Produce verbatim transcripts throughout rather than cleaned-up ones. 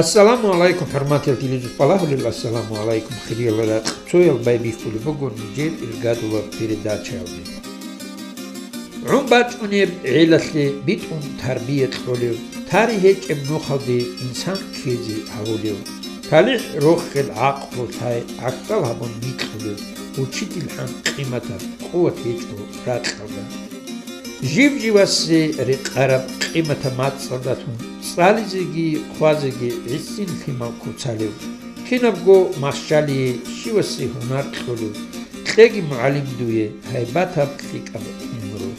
Ассаламу гӀалайкум, хӀурматиял телевизор балагьулел, ассаламу гӀалайкум, хириял ракьцоял, байбихьулеб буго нижер иргадулаб передачаялде. ГӀун бачӀунеб гӀелалъе битӀун тарбия кьолев, тарихӀ гьечӀеб нухалде инсан ккезе гьавулев, талихӀ рохел гӀакълу лъай гӀахьал гьабун бикьулев, учитель-хӀан къиматаб къуват гьечӀо ракьалда. Жив-живасе рекъараб къиматаб мацӀалдалъун цӀализеги хъвазеги гӀисин лъимал куцалев, кинабго махщалие щивасе гьунар кьолев, кьеги, мугӀалим, дуе гьайбатаб лъикӀаб гӀумру.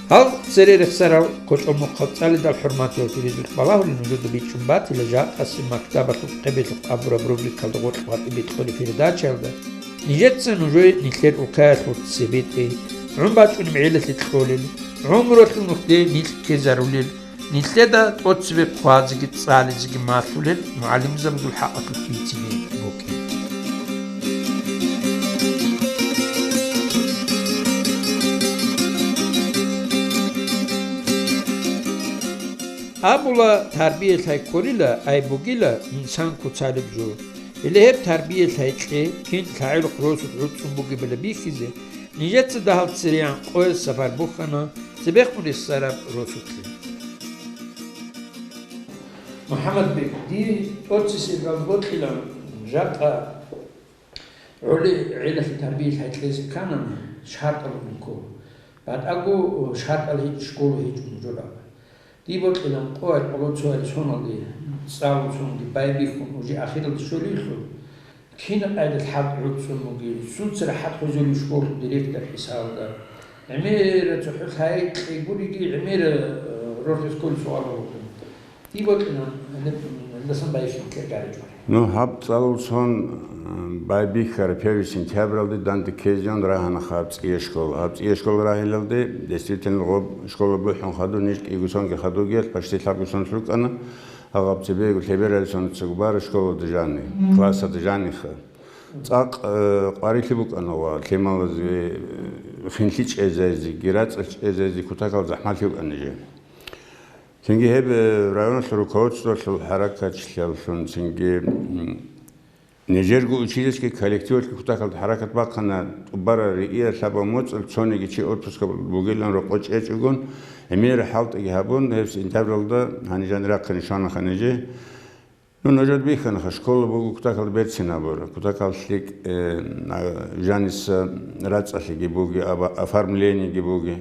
Гьал цере рехсарал кочӀол нухал цӀалидал, хӀурматиял телевизор балагьулел, нужеда бичӀчӀун батила жакъасеб мактабалъул къебелъухъ абураб рубрикалда гъоркь ватӀибе кьолеб передачаялда. Нижеца нужее нилъер улкаялъул цебетӀей, гӀун бачӀунеб гӀелалъе кьолел, гӀумруялъул нухде нилъ ккезарулел, нилъеда тӀоцебе хъвазеги цӀализеги малъулел мугӀалимзабазул хӀакъалъулъ бицине букӀин. Абула, тарбия лъай кколила, ай бугила инсан куцалеб жо. Гьеле гьеб тарбия лъай кье, кин лъагӀел росулъ гӀуцӀун бугебали бихьизе, нижеца дагьал цереян къоялъ сапар бухьана цебехун рехсараб росулъе. МухӀаммадбек, дие тӀоцесеб бокьилан, жакъа гӀолеб гӀелалъе тарбия лъай кьезе кканани, шартӀал ункъо. БатӀаго шартӀал гьечӀ, школа гьечӀо нужер аб. Дие бокьилан къоялъ гӀоло цоял соналде, цӀалун сонги байбихьун, уже ахиралде щолевлъун, кин къайда лъаб гӀуцӀун бугеб, сунца рахӀат хвезулеб школалъул директор хӀисабалда. ГӀемера цохӀо лъай кье гуриги, гӀемера, э, рорхес кколеб суал гьабун. Дие бокьилан, гьелдасан байбихьун ккегаричӀо. Ну, гьаб цӀалулсон, э, байбихьараб первый сентябралде данде ккезегӀан рагьана гьаб цӀия школа. Гьаб цӀия школа рагьилалде, действительно, гъоб школа бухӀун хадуб, ниж кӀигусонги хадуб гел, почти лъабгусон рукӀана, гьаб цебего лъебералъун цогубара школалда жани, классалда жаниха. ЦӀакъ, э, къварилъи букӀана ва лъималазе, э, хинлъи чӀезайзе, гирацӀа чӀезайзе кутакал захӀмалъи букӀана жо. Цинги гьеб, э, районалъул руководстволъул хӀаракатчилъаллъун, цинги, м, нижерго учительский коллективалъги кутакалда хӀаракат бахъана, тӀубара риия лъабаб моцӀал цониги чи отпускаб бугилан рокъо чӀечӀогун, гӀемер хӀалтӀиги гьабун, гьеб сентябралда гьанижан рахъине щванаха нижи. Ну, нужеда бихьанаха, школа буго кутакалда берцин гьабура, кутакал лъикӀ, э, на-, жаниса рацӀцӀалъиги буги, аба-, оформлениеги буги.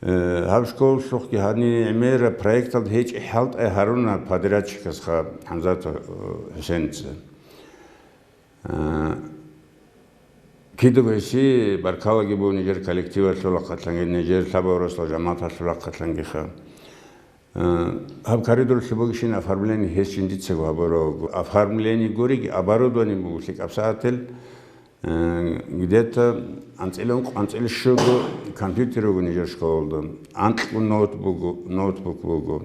Э, гьаб школалъухъги гьанир гӀемера проекталда гьечӀеб хӀалтӀай гьаруна подрядчикасха ХӀамзат, э, ХӀусеница. Э, кидаго гьесие баркалаги буго нижер коллективалъул рахъалъанги, нижер лъабаб росдал жамагӀаталъул рахъалъангиха. Э, гьаб коридорлъи бугищин оформление гьес жиндицаго гьабураб буго. Оформление гуриги, оборудование буго лъикӀаб сагӀател, э, где-то анцӀила ункъ-, анцӀила щуго компьютер буго нижер школалда, анкьго ноутбук, ноутбук буго.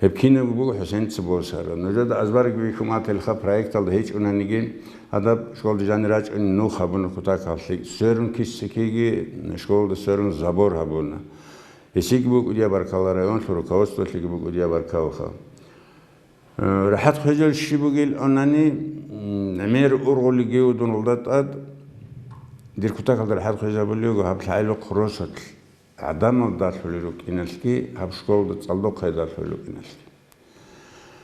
Гьеб кинабго буго ХӀусеница босара. Нужеда азбарги бихьун батилха, проекталда гьечӀонаниги, гьадаб школалда жанир рачӀунин нух гьабуна кутакаллъи. Сверун киса-киги школалда сверун забор гьабуна. Гьесиги букӀудияб баркала, районалъул руководстволъиги букӀудияб баркалаха. Э, рахӀат хвезел щиб бугел онани, м, гӀемер ургъулиги вудуналда тӀад, дир кутакалда рахӀат хвезабулего гьаб лъагӀел росулъ. ГӀадамал далъулел рукӀиналъги, гьаб школалда цӀалдохъай далъулел рукӀиналъги.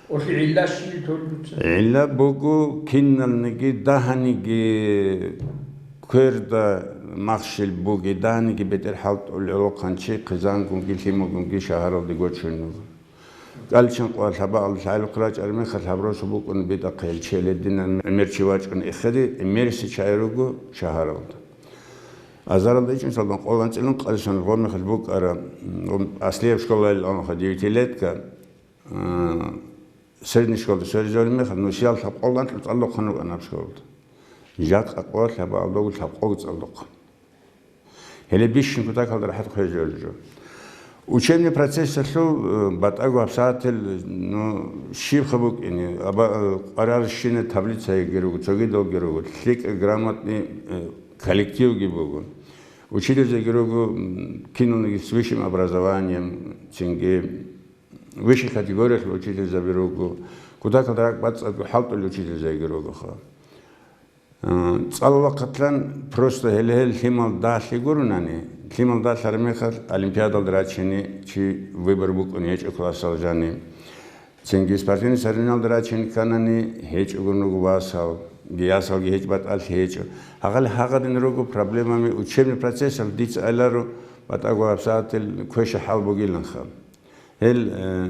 Гьелъие гӀилла щиб толеб буцеб? ГӀилла буго, киналниги дагьаниги кверда махщел буги, дагьаниги бетӀер хӀалтӀулел гӀолохъанчи хъизангунги лъималгунги шагьаралде гочун вуго. КӀалчин къвалъ гьабаалда лъагӀалухъ рачӀараб мехалъ гьаб росу букӀун битӀахъе гьел челединан гӀемер чи вачӀун эхеде, гӀемериси чагӀи руго шагьаралда. Азаралда ичӀун цалдун къолан цӀилун къалисан гъомехалъ букӀара, м, аслияб школалил амха девятилетка, м, средний школалда сверизавулеб мехалъ, нусиял лъабкъолан цӀалдохъан рукӀана гьаб школалда. Жакъа къо лъабаалдаго лъабкъого цӀалдохъан. Гьеле бищун кутакалда рахӀат хвезарулел жо. Учебный процессалъул, э, батӀаго гьабсагӀател, ну, щибха букӀине, аба, э, къварарщина таблицаги руго, цогидалги руго, лъикӀ грамотный, э, коллективги буго. Учительзеги руго, м, киналниги с высшим образованием, цинги Высшей категориялъул учительзаби руго, кутакалда ракӀбацӀцӀадго хӀалтӀулел учительзайги ругоха. Э, цӀалулахъатлъан просто гьеле-гьел лъимал далъи гурунани, лъимал далъараб мехалъ олимпиадалда рачине чи выбор букӀун гьечӀо классал жани. Цинги спортивный соревнованиялда рачине кканани, гьечӀого нуго васал, ясалги гьечӀ батӀалъи гьечӀо. Гьагъал гьагъадин руго проблемами учебный процессалъ дица айларо батӀаго гьабсагӀатил квеша хӀал бугиланха. Гьел, э,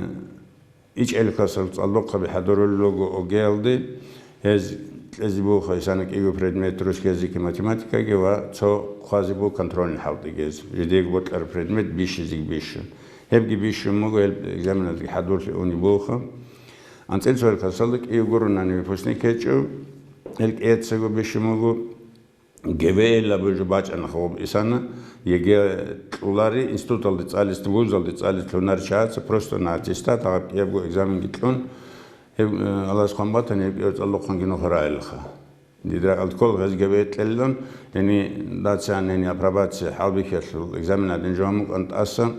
ичӀел классал цӀалдохъаби хӀадурулел руго ОГЭ-алде, гьез кьезе бугоха исана кӀиго предмет, русский язык и математикаги ва цо хъвазе буго контрольный хӀалтӀиги гьез, жидеего бокьараб предмет бищизеги бищун. Гьебги бищун буго, гьел экзаменазги хӀадурлъи уни бугоха. АнцӀил цоял классалда кӀиго гурунани выпускник гьечӀо, гьел кӀияцаго бищун буго. ГВЛ абулеб жо бачӀана хабаб исана, ЕГЭ кьолари, институталде цӀалес, вузалде цӀалес лъунар чагӀаца просто на аттестат, гьаб кӀиябго экзаменги кьун, гьеб, э, Аллагьас хъван батани, гьеб кӀияб цӀалдохъанги нухарагӀилаха. Дида ракӀалде ккола гьез ГВЛ кьелилан, яни дацан, яни апробация, хӀалбихьиялъул экзамен гьадин жо гьамукӀан тӀаса,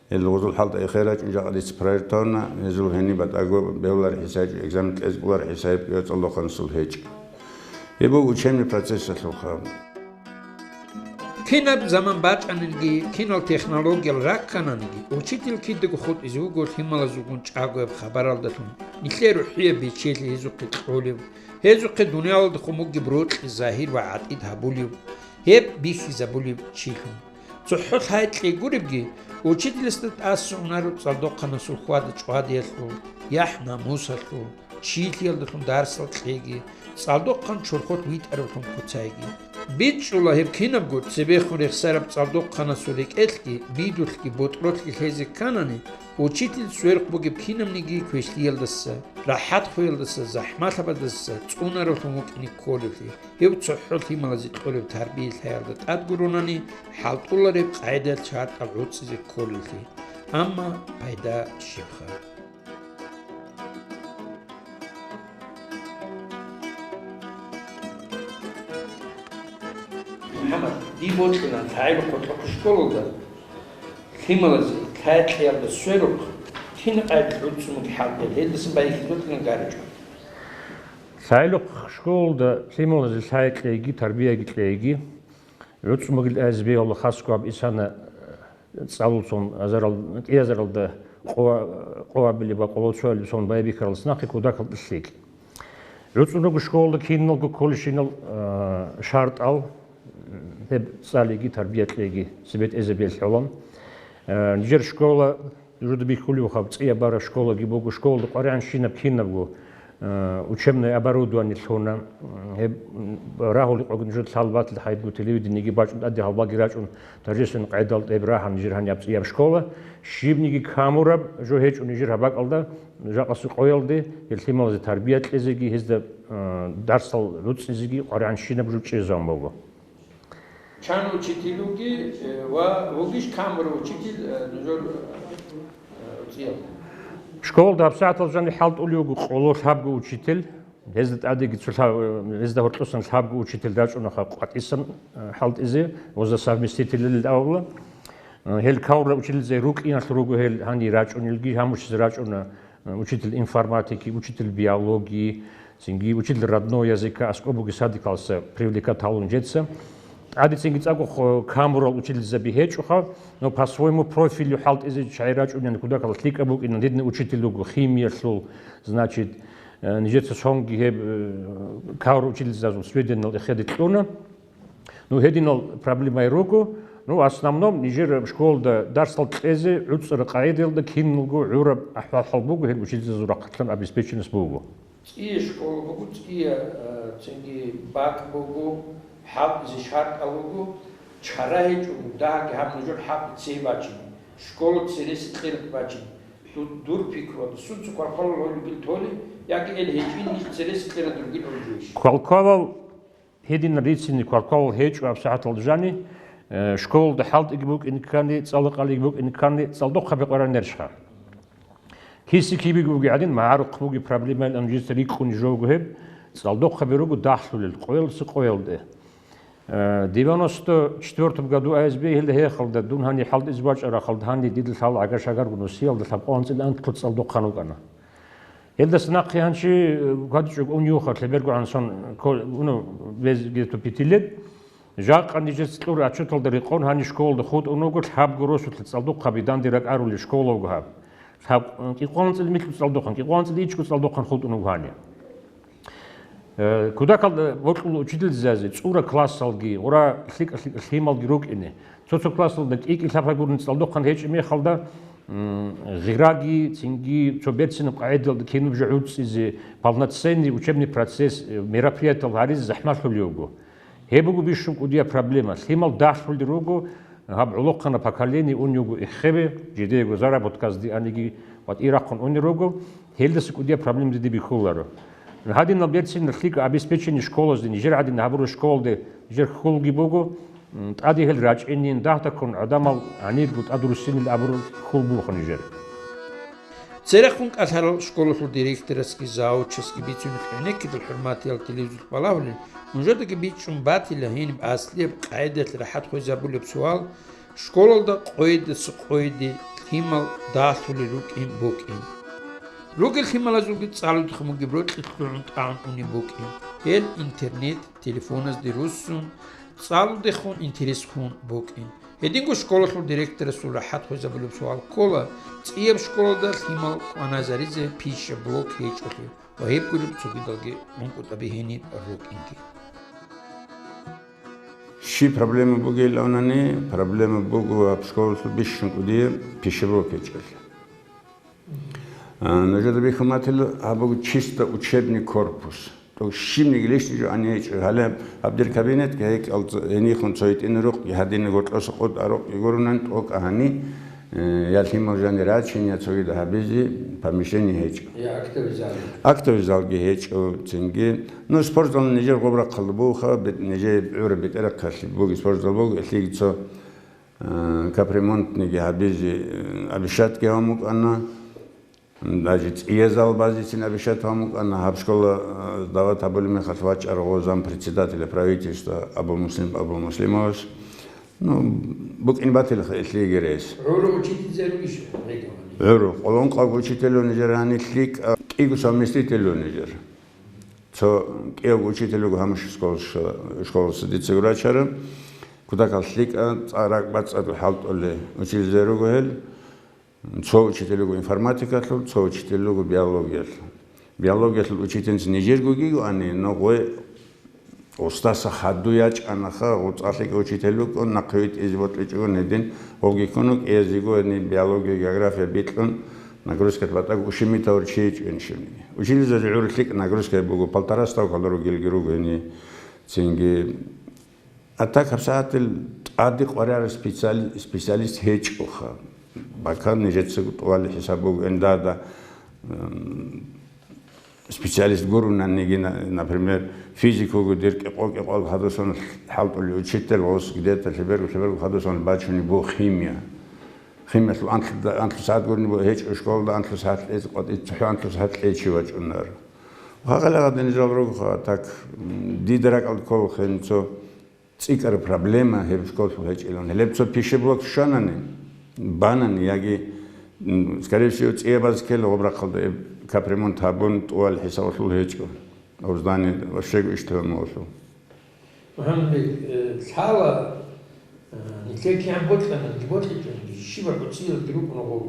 Гьел гъузул хӀалтӀа эхе рачӀун жакъа дица проектавна, гьезул гьениб батӀаго бегьулар хӀисайчӀо, экзамен кьезе кӀолар хӀисайиб кӀиго цӀалдохъанасул гьечӀ. Гьеб буго учебный процессалъулха. Кинаб заман бачӀаниги, кинал технологиял раккананиги, учитель кидаго хутӀизе вуго лъималазулгун чӀагояб хабаралдалъун, нилъер рухӀияб бечелъи гьезухъе кьолев, гьезухъе дуниялалдехун бугеб рокьи загьир ва гӀатӀид гьабулев, гьеб бихьизабулев чилъун. ЦохӀо лъай кьей гуребги, учителасда тӀаса унаро цӀалдохъанасул хьвада-чӀвадиялъул, яхӀ-намусалъул, чилъиялдалъун дарсал кьейги, цӀалдохъан чорхолъ витӀаравлъун куцайги. БичӀчӀула гьеб кинабго цебехун рехсараб цӀалдохъанасул рекӀелъги, бидулъги, ботӀролъги лъезе кканани, учитель сверухъ бугеб кинабниги квешлъиялдаса, рахӀатхуялдаса, захӀмалъабаздаса цӀунаравлъун вукӀине кколевлъи. Гьев цохӀо лъималазе кьолеб тарбия-лъаялда тӀад гуронани, хӀалтӀулареб къагӀидаялъ шартӀал гӀуцӀизе кколеллъи. Амма пайда щибха? МухӀаммад, дие бокьилан лъагӀел къотӀохъ школалда лъималазе лъай кьеялда сверухъ кин къайд гӀуцӀцӀун бугеб хӀалтӀи, гьелдасан байбихьизе бокьилан гаричӀо. ЛъагӀел къотӀохъ школалда лъималазе лъай кьейги, тарбияги кьейги, гӀуцӀцӀун бугел айзе бегьула хасго гьаб исана, э, цӀалулцун азарал-, кӀиазаралда къо-, къо гьабилеб ва къоло цоялдасан байбихьаралдаса нахъе кутакалда лъикӀ. ГӀуцӀцӀун руго школалда киналго кколищинал, э, шартӀал, гьеб цӀалиги, тарбия кьейги цебе тӀезе белъ гӀолан. Э, нижер школа Нужеда бихьулев хаб цӀияб бараб школаги буго, школалда къваригӀанщинаб кинабго, э, учебное оборудование лъуна. Гьеб, м, рагьулеб къоги нужеда лъалеб батила гьайбго телевидениеги бачӀун, тӀаде гьалбаги рачӀун, торжественный къайдал тӀеб рагьана нижер гьаниб цӀияб школа. Щибниги камураб жо гьечӀо нижер гьаб бакӀалда, жакъасеб къоялде, гьел лъималазе тарбия кьезеги, гьезда, э, дарсал гӀуцӀизеги къваригӀанщинаб жо чӀезабун буго. Чан учитель вуги, э, ва вугищ камурав учитель, э, нужер, э, цӀиял? Школалда гьабсагӀатал жаниб хӀалтӀулев вуго къоло лъабго учитель. Гьезда тӀадеги цо лъа-, э, гьезда гьоркьосан лъабго учитель рачӀунаха къватӀисан, э, хӀалтӀизе, ва за совместителалил авла. Э, гьел камурал учительзай рукӀиналъ руго гьел гьанир рачӀунелги, гьамушизе рачӀуна, э, учитель информатики, учитель биологии, цинги учитель родного языка, аскӀоб бугеб садикалдаса привлекать гьавун жеца. ТӀаде цинги цӀакъ хо-, камурал учительзаби гьечӀоха, но по своему профилю хӀалтӀизе чагӀи рачӀунани кутакалда лъикӀаб букӀина, дидни учитель вуго химиялъул, значит, э, нижеца цонги гьеб, э, камурал учительзазул сведениялда эхеде кьуна. Ну, гьединал проблемаи руго. Ну, в основном, нижер школалда дарсал кьезе гӀуцӀараб къагӀидаялда киналго гӀураб ахӀвал-хӀал буго, гьел учительзазул рахъалъан обеспеченность буго. ЦӀия школа буго, цӀия, э, цинги бакӀ буго, хӀалтӀизе шартӀал руго, чара гьечӀого, дагьабги гьаб нужер хӀалтӀи цебе бачине, школа цересел кьералде бачине, ду-, дур пикруялда, сунца квалквалал гьолеб бугеб толи, яги эл гьечӀин ниж цересел кьералде ругин гӀуржуйищ? Квалквалал Гьедин рицини квалквалал гьечӀо гьабсагӀаталда жани, э, школалда хӀалтӀиги букӀине ккани, цӀалакъалиги букӀине ккани, цӀалдохъаби къваригӀунарищха? Киси-кибиги бугеб гӀадин, магӀарухъ бугеб проблемайилан жинца рикӀкӀунеб жо буго гьеб, цӀалдохъаби руго дагьлъулел къоялдаса къоялде. Э, девяносто четвёртом году А С Б гьелда гьехалда, дун гьаниб хӀалтӀизе вачӀарахалда, гьаниб дида лъала гӀагар-шагаргун Россиялда лъабкъоялда анцӀила анкьлъулъ цӀалдохъан вукӀана. Гьелдаса нахъе гьанчи, э, гьадичӀого ун юха, лъеберго гӀансон ко-, уну, без где-то пяти лет. Жакъа нижеца кьураб отчеталда рекъон гьаниб школалда хутӀун вуго лъабго росулъа цӀалдохъаби данде ракӀарулел школа вуго гьаб. Лъаб-, кӀикъоялда анцӀила микьго цӀалдохъан, кӀикъоялда анцӀила ичӀго цӀалдохъан хутӀун вуго гьаниб. Э, кутакалда бокьула учительзазе цӀура классалги, гъура лъикӀа-лъикӀа лъималги рукӀине. Цо-цо классалда кӀи-кӀи лъаб гьабурни цӀалдохъан гьечӀеб мехалда, м, гъираги, цинги цо берцинаб къагӀидалда кинаб жо гӀуцӀизе, полноценный учебный процесс, э, мероприятиял гьаризе захӀмалъулев вуго. Гьеб буго бищун кӀудияб проблема. Лъимал дагьлъулел руго, гьаб гӀолохъанаб поколение унев вуго эххеве, жидеего заработказде аниги ватӀи рахъун унел руго, гьелдаса кӀудияб проблема диде бихьуларо. Гьадинал берцинал лъикӀа обеспечение школазде, нижер гӀадин гьабураб школалде нижер хьулги буго, м, тӀаде гьел рачӀинин, дагьдаккун гӀадамал гӀанирго тӀадруссинил абураб хьул буго нижер. Церехун кӀалъарал школалъул директорасги завучасги бицунеб гӀенеккидал, хӀурматиял телевизоралъ балагьулел, нужедаги бичӀчӀун батила гьениб аслияб къагӀидаялъ рахӀат хвезабулеб суал: школалда къойидаса къойиде лъимал дагьлъулел рукӀин букӀин. Ругел лъималазулги цӀалудехун бугеб рокьи лъугӀун тӀагӀун унеб букӀин. Гьел интернет, телефоназде руссун, цӀалудехун интерес хун букӀин. Гьединго школалъул директорасул рахӀат хвезабулеб суал ккола, цӀияб школалда лъимал кӀваназаризе пищеблок гьечӀолъи ва гьеб гуреб цогидалги гӀункӀутӀаби гьениб рукӀинги. Щиб проблема бугебилани, проблема буго гьаб школалъул бищун кӀудияб пищеблок гьечӀолъи. А, нужеда бихьун батила, гьаб буго чисто учебный корпус. То щибниги лишний жо гьаниб гьечӀо. Гьале гьаб дир кабинетги гьекъал ц-, гьенихун цо гьитӀина рукъ, гьадинаб гъоркьоса къотӀа рукъ гурунан тӀокӀ гьани, э, я лъимал жанир рачин, я цогидаб гьабизе помещение гьечӀо. Я актовый зал. Актовый залги гьечӀо цинги. Ну, спортзал нижер гъоб рахъалда бугоха, бет-, нижер гӀураб бетӀерахъалъе буго спортзал буго, элъиги цо Э, капремонтниги гьабизе, э, обещатги гьабун букӀана, даже цӀиязал базецин обещат гьабун букӀана, гьаб школа, э, сдавать гьабулеб мехалъ вачӀарав зампредседателя правительства Абулмуслим Абулмуслимовас. Ну, букӀин батилха илъиги рес. ГӀуру учительзе ругищ гьеб гьаниб? ГӀуру. Къоло ункъабго учитель вуго нижер гьаниб, лъикӀаб кӀиго совместитель вуго нижер. Цо кӀиявго учитель вуго гьамуш школалъ-, школалъа дица гурачараб. Кутакал лъикӀа, цӀа-, ракӀбацӀцӀадго хӀалтӀулел учительзе руго гьел. Цо учитель вуго информатикалъул, цо учитель вуго биологиялъул. Биологиялъул учительница нижерго йигоани, но гъой устаса хадуй ячӀанаха, гъуцӀалъиги учитель вукӀун, нахъе витӀизе бокьичӀого гьедин, гъовги ккун вукӀиязего гьедин биология, география бикьун, нагрузкат батӀаго ушимитавр чи гьечӀо гьениб щибниги. Учительзазе гӀур лъикӀ нагрузка буго, полтораста калору гелги руго гьениб, цинги А так, гьабсагӀатил тӀаде къваригӀараб специали-, специалист гьечӀоха. Бакан нижецаго тӀувалеб хӀисаб буго, эндада, м, специалист гурунаниги, на-, например, физик вуго дир кӀикъо-кӀикъоялда хадусон хӀалтӀулев учитель, гъос где-то лъеберго-лъеберго хадусон бачунеб буго химия. Химиялъул анлъ-, анлъго сагӀат гурони буго гьечӀо школалда, анлъго сагӀат кьезе къватӀив цохӀо анлъго сагӀат кьечи вачӀунар. Гьагъала гьадинал жал ругоха, так, м, дида ракӀалда кколаха гьениб цо ЦӀикӀкӀараб проблема гьеб школалъул гьечӀилан. Гьелеб цо пищеблок щванани, банани яги, м, скорее всего, цӀиябаз ккела гъоб рахъалда гьеб капремонт гьабун тӀувал хӀисабалъул гьечӀо. Гьаб здание вообще иштӀамалъул. МухӀаммадбек, э, лъала, э, нилъер кигӀан бокьана, бокьичӀониги, щибаб гӀуцӀиялги рукӀуна гъов.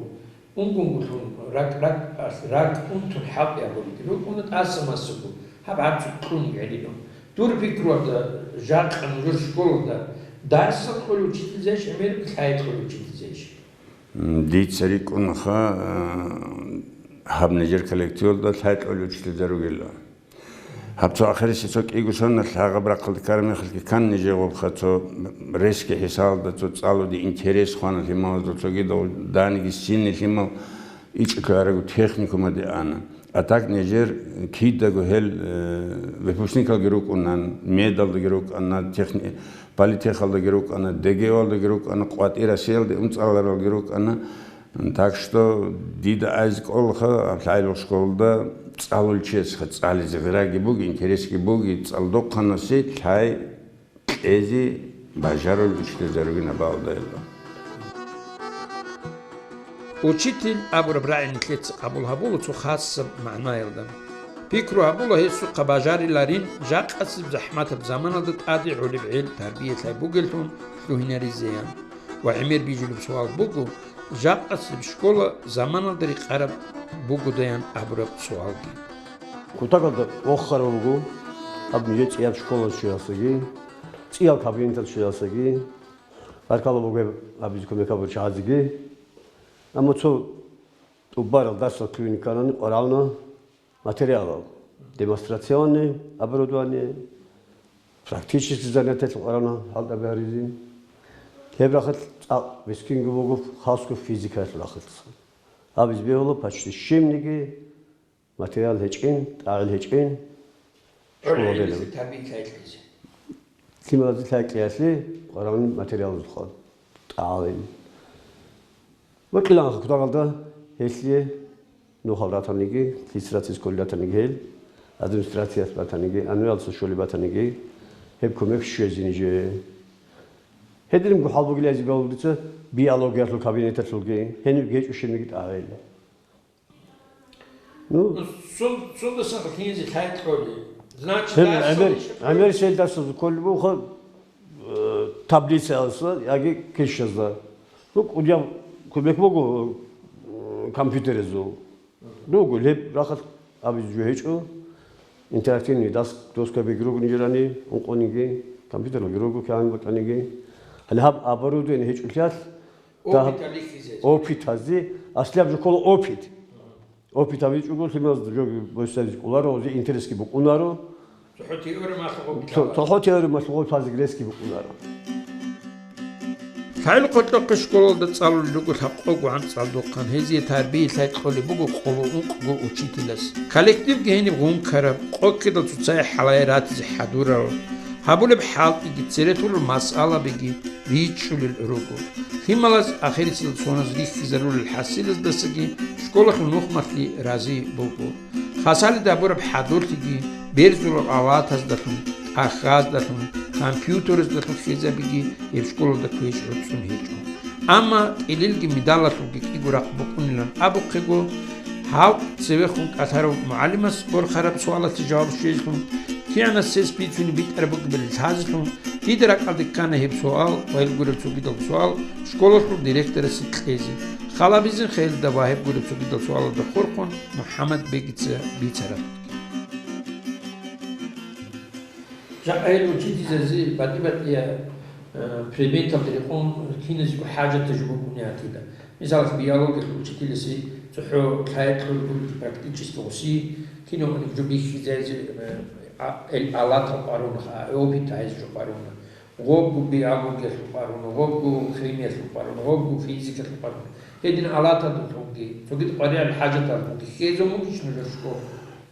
Унгунгулъун ракӀ-, ракӀ-, ракӀ унтун хӀалтӀи абулеб рукӀуна тӀаса-масабу, гьаб гӀарцу кьун гӀелилан. Дур пикруялда, жакъа нужер школалда дарсал кьолев учительзейищ, гӀемерги лъай кьолев учительзейищ? М, дица рикӀкӀунаха, а, гьаб нижер коллективалда лъай кьолев учительзаби ругилан. Гьаб цо ахирисеб цо кӀиго соналъ гьагъаб рахъалде ккараб мехалъги ккан нижер гъобха цо резкий хӀисалда, цо цӀалуде интерес хвана лъималазул, цогидал даниги синни лъимал ичӀго ккарабго техникумаде ана. А так нижер кидаго гьел, э, выпускникалги рукӀунан, медалдаги рукӀана, техни-, политехалдаги рукӀана, ДГУ-алдаги рукӀана, къватӀир Россиялде унцӀаларалги рукӀана. Так что дида айз кӀолха, лъайлух школда цӀалулчесха, цӀализе гъираги буги, интересги буги, цӀалдохъанасе лъай кьезе бажарулел учительзаругин абаалда гьелда. Учитель абураб рагӀи нилъеца къабул гьабула цо хасаб магӀнаялда. Пикру гьабула гьесухъа бажариларин жакъасеб захӀматаб заманалда тӀаде гӀолеб гӀел тарбиялъай бугеллъун лъугьинаризеян. Ва гӀемер бижулеб суал буго, жакъасеб школа заманалда рекъараб бугодаян абураб суалги. Кутакалда вохарав вуго, гьаб нижер цӀияб школа щвеласаги, цӀиял кабинетал щвеласаги, баркала бугеб абизе кумек гьабурчагӀазеги. Амма цо тӀубарал дарсал клиниканани къварагӀуна материалал, демонстрационный оборудование, практический занятиялъул къварагӀуна хӀалтӀаби гьаризе. Гьеб рахъалъ цӀакъ мискинго буго хасго физикаялъул рахъалъ. Абизе бегьула, почти щибниги материал гьечӀин, тӀагӀел гьечӀин. ГӀолеб школа гӀелизе гьелев. Тарбиялъай кьезе. Лъималазе лъай кьеялъе къварагӀун материалазухъа тӀагӀалин. Ва кьилаанха кутакалда гьелъие нухал ратаниги, лъицарацин сколли ратаниги гьел, администрациялъ батаниги, анвиялъул щолеб батаниги, гьеб кумек щвезе нижее. Гьединго хӀал бугилайзе бегьула дица биологиялъул кабинеталъулги, гьениб гьечӀо щибниги тӀагӀел. Ну, сун-, сундасан лъизе лъай кьоли. Значит, гьеб дарсал гӀемер, ишаб гӀемер селдасазул кколеб буха, э, таблицаялса яги кешазда. Ну, кӀудияб кумек буго, э, компьютеразул. Ну, гьеб рахъалъ абизе жо гьечӀо. Интерактивный дас-, доскаби руго нижерани, ункъониги, компьютералги руго кигӀан бакӀаниги. Гьале гьаб оборудование гьечӀолъиялъ, Дагь-, Опыт алихьизе. Опытазе, аслияб жо ккола опыт. Опыт абичӀого лъималазда жо босизе кӀоларо, гьезие интересги букӀунаро. ЦохӀо теория малъухъ опыт Цо-, ала. ЦохӀо теория малъухъ опыт гьезие интересги букӀунаро. ЛъагӀел къотӀохъе школалда цӀалулел руго лъабкъого гӀанцӀалдухъан, гьезие тарбиялъай кьолеб буго къоло ункъго учителас. Коллективги гьениб гъункараб, къо ккедал цоцае хӀалае ратизе хӀадурал, гьабулеб хӀалтӀиги, цере лъурал масъалабиги, ричӀчӀулел руго. Лъималаз ахирисел соназ рихьизарулел хӀасилаздасаги школалъул нухмалъги рази буго. Хасалида гьабураб хӀадурлъиги берзулал аватаздалъун, тӀахьаздалъун, компьютераздалъун хьизабиги гьеб школалда квеш гӀуцӀун гьечӀо. Амма кӀилилги медалалъулги кӀиго рахъ букӀунилан абухъего, гьав цевехун кӀалъарав мугӀалимас борхараб суалалъе жаваб щвезлъун, кигӀанас цес бицунеб битӀараб бугебали лъазелъун, дида ракӀалде ккана гьеб суал ва гьел гуреб цогидал суал школалъул директорасе кьезе. Халабизин хелда ва гьеб гуреб цогидал суалалда хурхун МухӀаммадбегица бицараб. Жакъа гьел учительзазе батӀи-батӀияб, э, предметалда рекъон киназего хӀажатаб жо букӀунеб гьатила. Мисалалъе, биологиялъул учительасе цохӀо лъай кьолеб бугеб практически гъоси, кинабго жо бихьизазе, э, а-, эл-, алатал къваруна, а, опыт гьайзе жо къваруна. Гъобго биологиялъул къваруна, гъобго химиялъул къваруна, гъобго физикалъул къваруна. Гьедин алаталдалъунги, цогидал къваригӀел хӀажаталдалъунги хьезе мугищ нужер школа?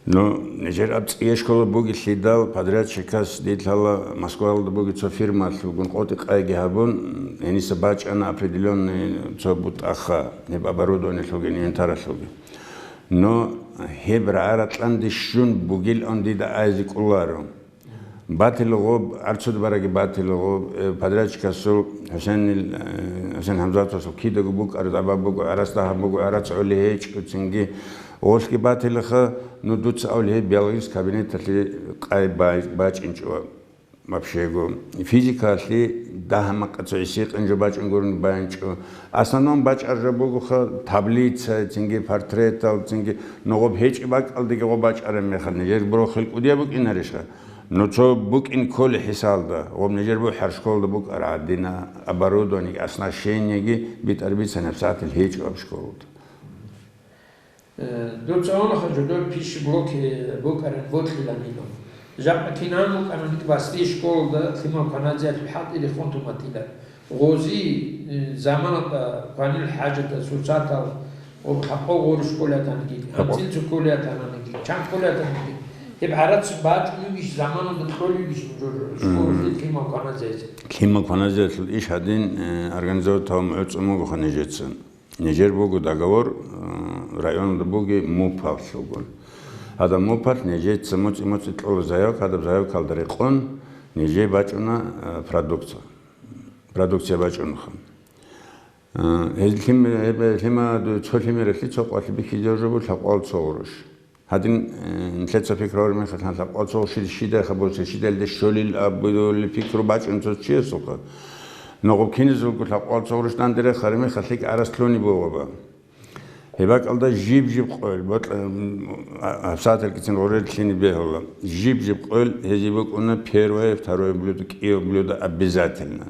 Ну, нижер аб цӀия школа бугелъидал, подрядчикас дилъала Москвалда буги цо фирмалъулгун къотӀи-къайги гьабун, гьениса бачӀана определённый цо бутӀаха, гьеб оборудованиялъулги, инвентаралъулги. Но гьеб рагӀа-ракьанде щун бугилан дида айзе кӀоларо. Батила гъоб, арцуд бараги батила гъоб, э, подрядчикасул ХӀусенил, э, ХӀусен ХӀамзатовасул кидаго букӀараб буго, арас дагьаб буго, арас гӀоли гьечӀо, цинги гъолъги батилаха, ну, дуца авлигье биологический кабинеталъе къай бай-, бачӀинчӀо вообще-го. Физикалъе дагьа-макъа цо гӀиси-къинжо бачӀун гурони байинчӀо. Основном бачӀар жо бугоха таблица, цинги портретал, цинги ногъоб гьечӀеб бакӀалдеги гъоб бачӀараб мехалъ, нижер борхил кӀудияб букӀинарищха? Ну, цо букӀин кколеб хӀисалда, гъоб нижер бухӀар школалда букӀар гӀадина, оборудованиеги, оснащениеги битӀараб бицана гьебсагӀаталъ гьечӀо гьаб школалда. Э, дуца гьанже дор пищеблоки букӀараб бокьиланилан. Жакъа кинаб букӀаниги, бастиялъ школалда лъимал кваназе хӀалтӀи рехун тун батила. Гъози, э, заманалда кванил хӀажатал, сурсатал, гъоб лъабкъо гъурущ кколей атаниги, гьаб-, анцӀил цо кколей атаниги, чан кколей атаниги, гьеб гӀарац бачӀунебищ, заманалда кьолебищ нужер школалъе лъимал кваназе? Лъимал кваназелъул иш гьадин, э, организовать гьабун гӀуцӀун бугоха нижеца. Нижер буго договор, э, районалда буги мупалъулгун. Гьадаб мупалъ нижеца моцӀи-моцӀи кьола заявка, гьадаб заявкалда рекъон, Нижее бачӀуна, а, продукция. Продукция бачӀунха. А, гьез лъим-, гьеб-, лъимаду-, цо лъимералъе цо къвалъи бихьизе жо буго лъабкъоялда цо гъурущ. Гьадин, э, нилъеца пикру гьарун мехалъ, лъабкъоялда цо гъурущ щидай хабусе, щидалде щолил абулеб пикру бачӀун цо чиясухъа. Ногъоб киназулго лъабкъоялда цо гъурущ данде рехараб мехалъ, лъикӀ араслъуни бугоба. Гьеб бакӀалда жиб-жиб къойл, бокьа-, м, а-, гьабсагӀаталгицин гъурел лъине бегьула. Жиб-жиб къойл гьезие букӀуна первое, второе блюдо, кӀияб блюдо обязательно.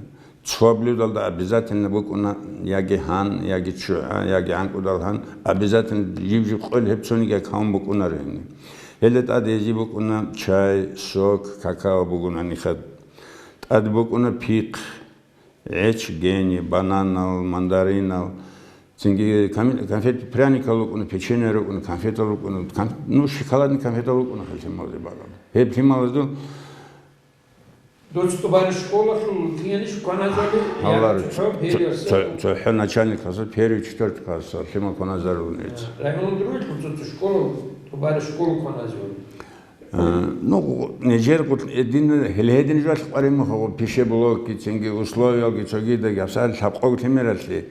Цо блюдалда обязательно букӀуна яги гьан, яги ччугӀа, яги гӀанкӀудал гьан, обязательно жиб-жиб къойл гьеб цониги аккаун букӀунаро гьениб. Гьелда тӀад гьезие букӀуна чай, сок, какао бугони хадуб. ТӀад букӀуна пихъ, гӀеч, гьени, бананал, мандаринал, цинги ками-, конфет, пряникал рукӀуна, печенье рукӀуна, конфетал рукӀуна, кон-, ну, шоколадный конфетал рукӀуна гьел лъималазе бакӀал. Гьеб лъималазул Дуца тӀубараб школалъул кинаб иш кваназаби? Гьалар, цо-, цо-, цо-, цо-, цохӀо начальник классалъ, первый, четвёртый классалъ лъимал кваназарулин гьез. Районал ругел цо-, цо школа, тӀубараб школа кваназаби? Э, ну, нижер гъутӀ-, эдин, гьеле гьедин жо къваригӀун буго, пищеблокги, цинги условиялги цогидаги, гьабсагӀат лъабкъоялда лъимералъе,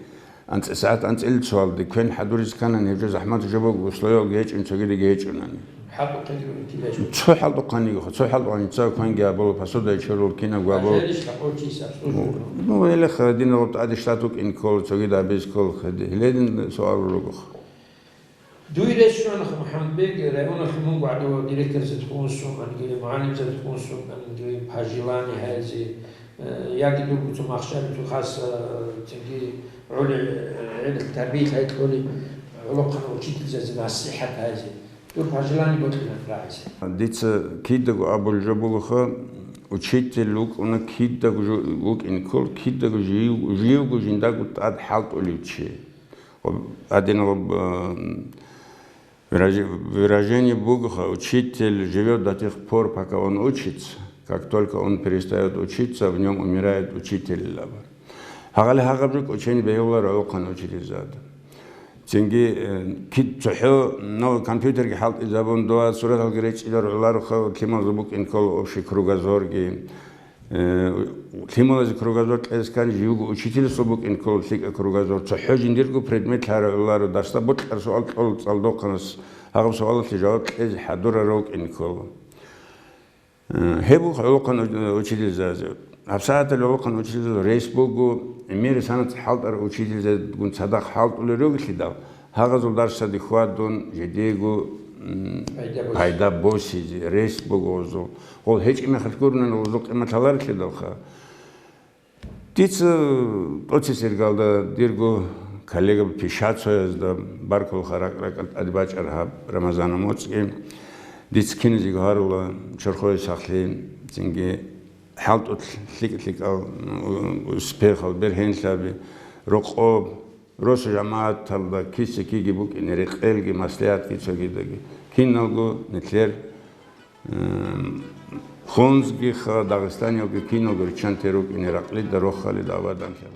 анцӀ-, сагӀат анцӀила цоялде квен хӀадуризе кканани, гьеб жо захӀмат жо буго, условиялги гьечӀун, цогидаги гьечӀунани. ХӀалтӀухъе гьечӀо. Цо хӀалтӀухъаниги, цо хӀалтӀухъани, цо квенги абула, посуда чорул кинабго абула. Ажалищ лъабкъов чияс обслуживать. Ну, гьеле гьадин гъоб тӀаде штат вукӀин ккола, цогида абизе ккола, гьедин суал руго. Дуй рес щвана, МухӀаммадбек, районалъе мунго гӀадав директорзабазухъ сон анги, мугӀалимзабазухъ сон анги, пожелание гьаризе, э, яги дурго цо махщел, цо хас, э, цинги гӀоле, э, гӀелалъ тарбиялъе кьолеб гӀолохъанав учительзабазе насихӀат гьаризе, дур пожелание бокьилан рагӀизе. Дица кидаго абулеб жо бугоха, учитель вукӀуна кидаго жо-, вукӀин ккола, кидаго жив-, живго жиндаго тӀад хӀалтӀулев чи. Гьадин гьоб, э, выраж-, выражение бугоха: «Учитель живёт до тех пор, пока он учится. Как только он перестаёт учиться, в нём умирает учитель», — абун. Гьагъали гьагъаб жо кӀочене бегьуларо гӀолохъанав учительзабазда. Цинги, э, кид цохӀо, ну, компьютерги хӀалтӀизабун, дова сураталги речӀчӀизарулароха, лъималазул букӀин ккола общий кругозорги. Э, лъималазе кругозор кьезе ккани, живго учительасул букӀин ккола лъикӀаб кругозор. ЦохӀо жиндирго предмет лъарагӀуларо, дарсда бокьараб суал кьола цӀалдохъанас, гьагъаб суалалъе жаваб кьезе хӀадурал рукӀин ккола. Э, гьеб буго гӀолохъанав учительзабазе. ГьабсагӀаталъ гӀолохъанав учительзабазул рес буго, мери санаца хӀалтӀарал учительзабазгун цадахъ хӀалтӀулел ругелъидал, гьагъазул дарсаде хьвадун, жидего, м, пайда босизе. Пайда босизе, рес буго гъозул. Гъол гьечӀеб мехалъ гурони гъозул къимат лъаларелъидалха. Дица тӀоцесеб иргалда дирго коллегаб Пишацоязда баркулаха, ракӀ-ракӀалда тӀаде бачӀараб гьаб Рамазанил моцӀги. Дица киназего гьарула чорхое сахлъи, цинги хӀалтӀулъ лъикӀ-лъикӀал, м, успехал, бергьенлъаби, рокъоб, росу-жамагӀаталда киса-киги букӀине рекъелги, маслигӀатги цогидаги. Киналго нилъер, м, Хунзгиха, Дагъистаналги киналго риччанте рукӀине ракълида, рохалида абаданлъи.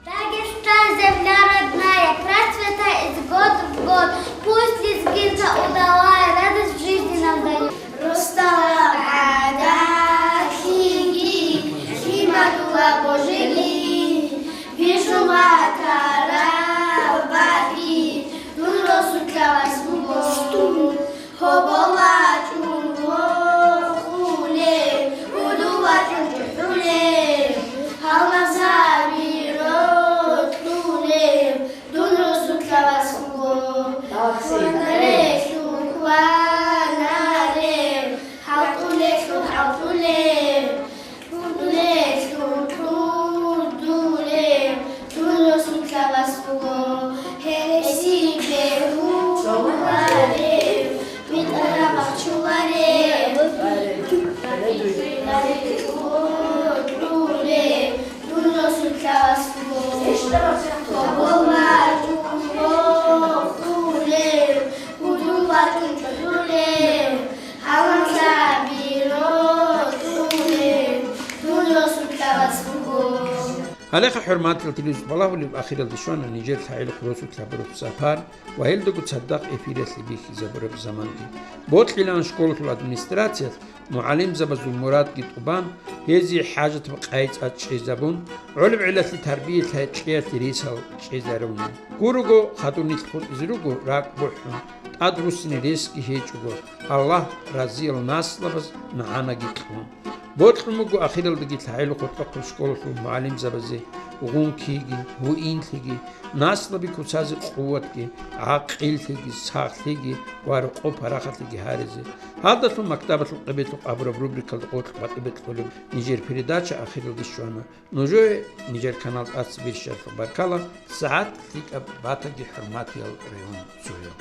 Дагестан, земля родная, процветай из год в год. Пусть лезгинка удалая радость в жизни нам даёт. Русталаб гӀадат лъиги, лъимадула божиги, вижу ватараб батӀи, дун росулъа вас буго. Гьобол вачӀун вохулев, гьудул вачӀун чӀухӀулев, гьалмагъзаби рокьулев, дун росулъа вас буго. Гьалеха, хӀурматиял телевизор балагьулеб, ахиралде щвана нижер лъагӀел хъуросулъ гьабураб сапар ва гьелдаго цадахъ эфиралъе бихьизабураб заманги. Бокьилаан школалъул администрациялъ мугӀалимзабазул мурадги тӀубан, гьезие хӀажатаб къайи-цӀад чӀезабун, гӀолеб гӀелалъе тарбия-лъай-, кьеялъе ресал чӀезарун. Гурого, хадур нилъ хутӀизе руго ракӀ бухӀун, тӀад руссине ресги гьечӀого, Аллагь разиял наслабаз магӀанаги кьун. Бокьун буго ахиралдаги лъагӀел хутӀахъул школалъул мугӀалимзабазе гъункиги, гьуинлъиги, наслаби куцазе къуватги, гӀакъиллъиги, сахлъиги ва рокъов парахалъиги гьаризе. Гьалдалъун мактабалъул къебелъухъ абураб рубрикалда къокь батӀи-бетӀ кьолеб нижер передача ахиралде щвана. Нужее нижер канал тӀаса бищаралъухъ баркала, сагӀат лъикӀаб батаги, хӀурматиял районцоял.